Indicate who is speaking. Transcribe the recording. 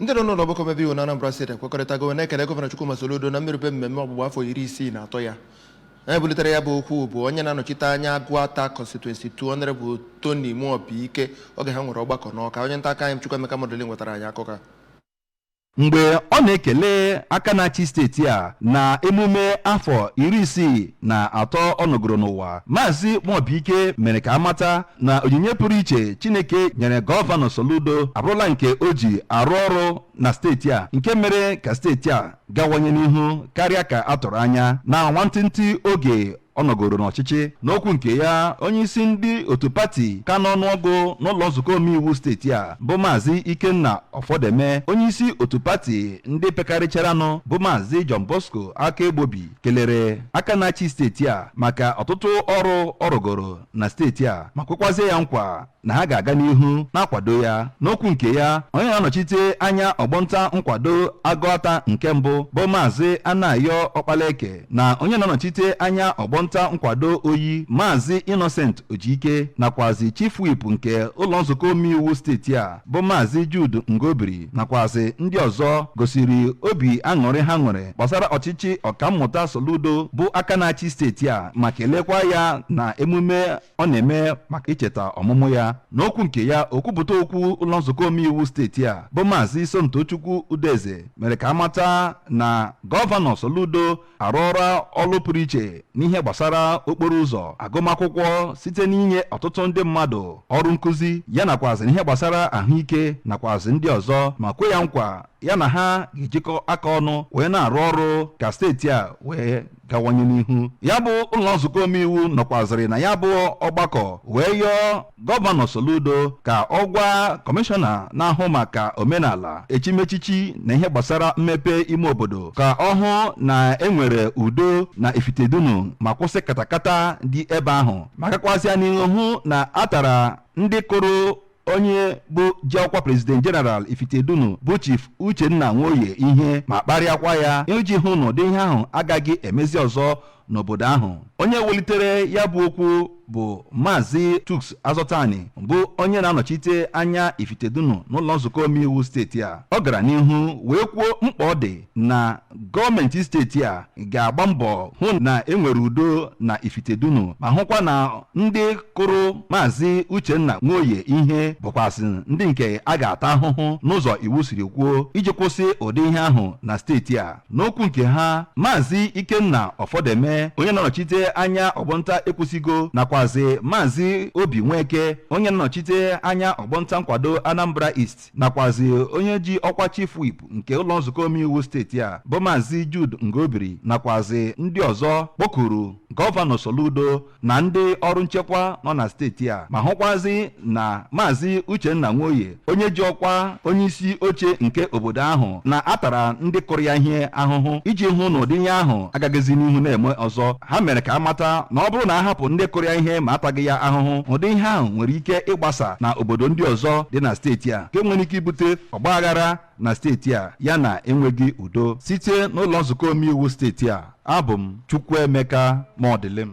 Speaker 1: Ndị nọ n'ụlọ ọgbakọ omebe iwu na Anambra Steeti ekwekọrịtago na-ekele Gọvanọ Chukwuma Soludo na mmerube mmemme ọgbụgba afọ 63 ya. Onye bulitere ya bụ okwu bụ onye na-anọchite anya Agụata Constituency 2, Honorable Tony Muobike, oge ha nwere ọgbakọ n'Ọka. Onye nta akụkọ anyị Chukwuemeka Modulin nwetara anyị akụkọ a.
Speaker 2: Mgbe ọ na-ekele aka na-achị steeti a na emume afọ 63 ọ nọgoro n'ụwa, Maazị Muobike mere ka amata na onyinye pụrụ iche Chineke nyere Gọvanọ Soludo abụrụla nke o ji arụ ọrụ na steeti a, nke mere ka steeti a gawanye n'ihu karịa ka a tụrụ anya na nwantịntị oge ọ nọgoro n'ọchịchị. N'okwu nke ya, onyeisi ndị otu pati ka n'ọnụọgụ n'ụlọ nzukọ omeiwu steeti a bụ Maazị Ikenna Ọfọdeme, onyeisi otu pati ndị pekarịcharanụ bụ Maazị John Bosco Akaegbobi, kelere aka na-achị steeti a maka ọtụtụ ọrụ ọ rụgoro na steeti a, ma kwekwazie ya nkwa na ha ga-aga n'ihu na-akwado ya. N'okwu nke ya, onye na-anọchite anya ọgbọnta nkwado Agụata nke mbụ bụ Maazị Anayo Ọkpalaeke na onye na-anọchite anya ọgbọnta nkwado Oyi, Maazị Innocent Ojike, nakwazi Chief Whip nke ụlọ nzukọ omeiwu steeti a bụ Maazị Jude Ngobiri, nakwazi ndị ọzọ gosiri obi aṅụrị ha nwere gbasara ọchịchị Ọkammụta Soludo bụ aka na-achị steeti a, ma kelekwa ya na emume ọ na-eme maka icheta ọmụmụ ya. N'okwu nke ya, okwupụta okwu ụlọ nzukọ omeiwu steeti a bụ Maazị Somtochukwu Udeze mere ka amata na Gọvanọ Soludo arụọla ọrụ pụrụ iche n'ihe gbasara okporo ụzọ, agụmakwụkwọ site n'inye ọtụtụ ndị mmadụ ọrụ nkụzi ya, nakwazi n'ihe gbasara ahụike, nakwazi ndị ọzọ, ma kwe ya nkwa ya na ha ga-ejikọ aka ọnụ wee na-arụ ọrụ ka steeti a wee gawanye n'ihu. Ya bụ ụlọ nzukọ omeiwu nọkwazịrị na ya bụ ọgbakọ wee yọọ Gọvanọ Soludo ka ọ gwa kọmishọna na-ahụ maka omenala, echimechichi na ihe gbasara mmepe ime obodo ka ọ hụ na enwere udo na Ifitedunu ma kwụsị katakata dị ebe ahụ, ma gakwazịa n'ihu hụ na a tara ndị kụrụ onye bụ ji ọkwa President General Ifitedunu bụ Chief Uchenna Nwoye ihe ma kparịakwa ya, iji hụ na ụdị ihe ahụ agaghị emezi ọzọ n'obodo ahụ. Onye welitere ya bụ okwu bụ Maazị Chuks Azọtani, bụ onye na-anọchite anya Ifitedunu n'ụlọ nzukọ omeiwu steeti a. Ọ gara n'ihu wee kwuo mkpa ọ dị na gọọmenti steeti a ga-agba mbọ hụ na enwere udo na Ifitedunu, ma hụkwa na ndị kụrụ Maazị Uchenna Nwoye ihe bụkwasị ndị nke a ga-ata ahụhụ n'ụzọ iwu siri kwuo, iji kwụsị ụdị ihe ahụ na steeti a. N'okwu nke ha, Maazị Ikenna Ọfọdeme, onye na-anọchite anya ọgbọnta Ekwusigo, nakwazi Maazị Obi Nweke, onye na-anọchite anya ọgbọnta nkwado Anambra East, nakwazi onye ji ọkwa Chief Whip nke ụlọ nzukọ omeiwu steeti a bụ Maazị Jude Ngobiri, nakwazi ndị ọzọ kpọkuru Gọvanọ Soludo na ndị ọrụ nchekwa nọ na steeti a, ma hụkwazi na Maazị Uchenna Nwoye, onye ji ọkwa onye isi oche nke obodo ahụ, na atara ndị kụrụ ya ihe ahụhụ, iji hụ na ụdị ihe ahụ agaghịzi n'ihu na-eme ọzọ. Ha mere ka amata na ọ bụrụ na a hapụ ndị kụrụ ya ihe ma ataghị ya ahụhụ, ụdị ihe ahụ nwere ike ịgbasa na obodo ndị ọzọ dị na steeti a, nke nwere ike ibute ọgbaghara na steeti a ya na enweghị udo. Site n'ụlọ nzukọ omeiwu steeti a, abụ m Chukwuemeka Modilim.